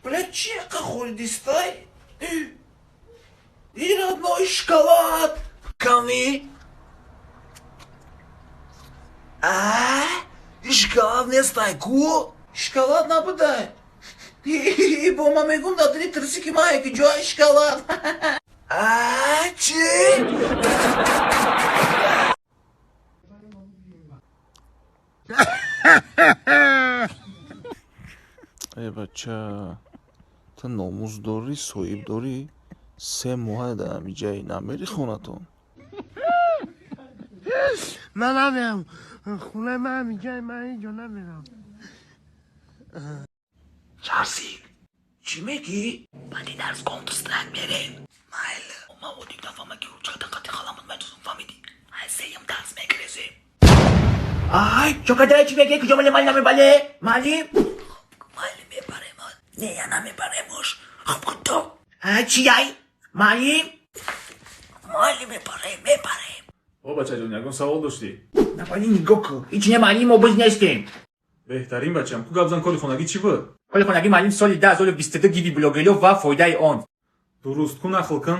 Бля, чека хӯрдистай? И родной шоколад. Кани? А? И шоколад нестай ку? Шоколад набудай. И бо ма мегум да дили трси ки ма яки ҷои шоколад. А, чи? Э бача, ту номус дорӣ, соҳиб дорӣ? 3 моҳа дар ҳамиҷаи намери хонатон. Ман намерам. Хонаи ман ҳамиҷаи, ман ҳеҷ ҷо намерам. Чарсик, чӣ мегӣ? Баъди дарс Counter Strike мерем. Майли. Ман одик нафаҳмам ки чақадар қати халамон медозам, фаҳмидӣ? Ай сеюм дарс мегирезем. Ай, чокадар чӣ мегӣ? Куҷо мали мали намебале? Малим? Майли мебарем. Не, я намебаремуш. Хуб куто. Ай, чи ай? Малим? Майли мебарем, мебарем. О, бачаҷон, ягон савол доштӣ? Напали нигоҳ кун. Ҳеҷ не малим, мо боз нестем. Беҳтарин бачам, ку гап зан, кори хонагӣ чӣ буд? Кори хонагӣ маълим соли 2022 гиви блогерё ва фоидаи он. Дуруст, ку нақл кун.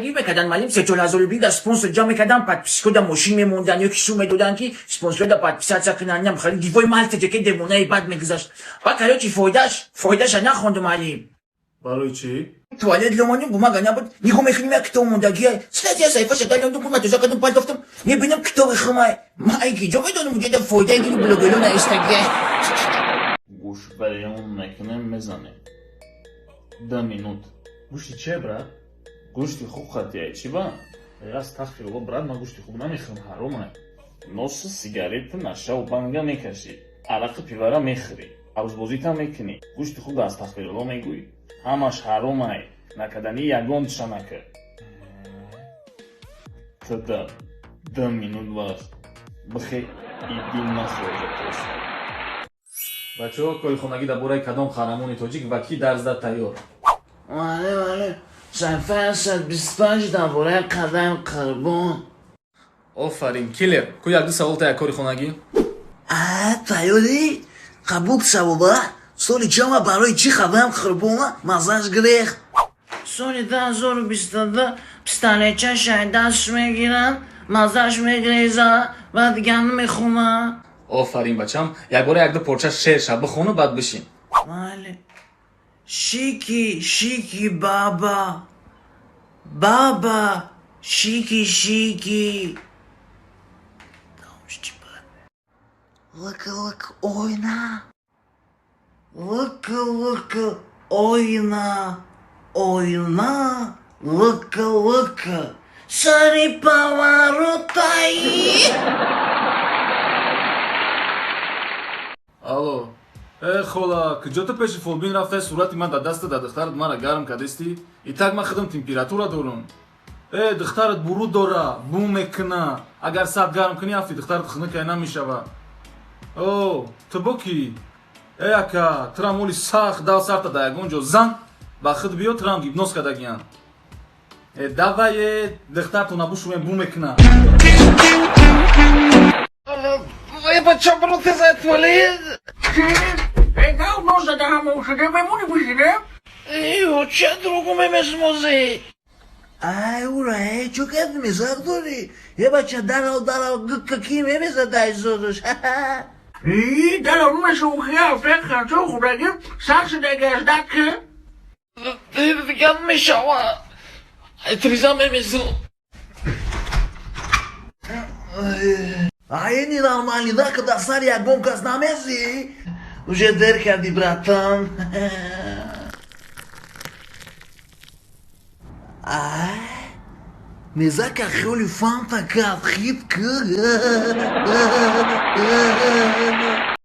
Гив мекардан маълим 3-4000 рубли да спонсор ҷамъ мекардан, подписко да мошин мемондан ё ки сум медодан ки спонсорё да подписаться кунанд. Нам хали гивои мал теҷаке девонаи бад мегузашт. Ба короче фоидаша нахондум маълим. Барои чӣ? Туалет ломоним бумага набуд. Нигоҳ мекунем як китоб мондагия. Сразу я саҳифаша далондум, пулма тоза кардум, партофтум. Мебинам китоби хумай. Ма ай ки ҷо медонам уҷода фоидаи гиви блогерё наистагия. Гӯш барён мекунем, мезанем. 2 минут. Гӯшти че, брат? Гӯшти хук қатияй, чӣ ба? Астағфирулло, брат, ман гӯшти хук намехӯрам, ҳаромай. Носи сигарету нашаву банга мекашӣ, арақи пивара мехӯрӣ, арӯзбозитам мекунӣ, гӯшти хук астағфирулло мегӯӣ. Ҳамаш ҳаромай, накарданӣ ягонташа накар. Тда 2 минут вақт. Бихе иди нахӯрда тоса. Бачаҳо, кори хонагӣ дар бораи кадом қаҳрамони тоҷик ва кӣ дарс дад тайёр? Вале, вале, саҳифаи 125 дар бораи Қадам Қурбон. Офарин, киллер, ку як-ду савол та як кори хонагӣ? А, тайёрӣ? Қабул савола? Соли чама барои чӣ Қадам Қурбона маззаш гирехт? Соли 2022 пистолетча шайдастш мегиранд, маззаш мегреза ва дигар намехонад. Офарин бачам, якбора як-ду порча шеър ша бихону баъд бишин. Майли. Шики, шики, баба. Баба, шики, шики. Тамом чӣ бад? Лыка, лыка, ойна. Лыка, лыка, ойна. Ойна, лыка, лыка. Сари поворотай. Алло. Э, хола, куҷо ту пеши фолбин рафтай, сурати ман дар даста да духтарат мара гарм кардистӣ? Итак ман худам температура дорам. Э, духтарат буруд дора, бум мекуна. Агар сад гарм кунӣ, афти духтарат хунукай намешава. О, ту бо кӣ? Э, ака, тура моли сахт дал сарта дар ягон ҷо зан, ба худ биё, турам гипноз кардагиян. Э, давай, э, духтартона бушувем, бум мекуна. Э, бача, бро, ты за туалет? Э, ча другу мемесмозе? Ай, ура, э, чо кад мезақ дорӣ? Э, бача, дарав, дарав, каки мемеза дайзодуш? И, дарав, мешухия, Дигар мешава. Триза мемезу. Ай, ненормальный, да, когда сари ягон кас намези? Уже дер кардӣ, братан. Ай, мезака хёли фанта кард, хит ку.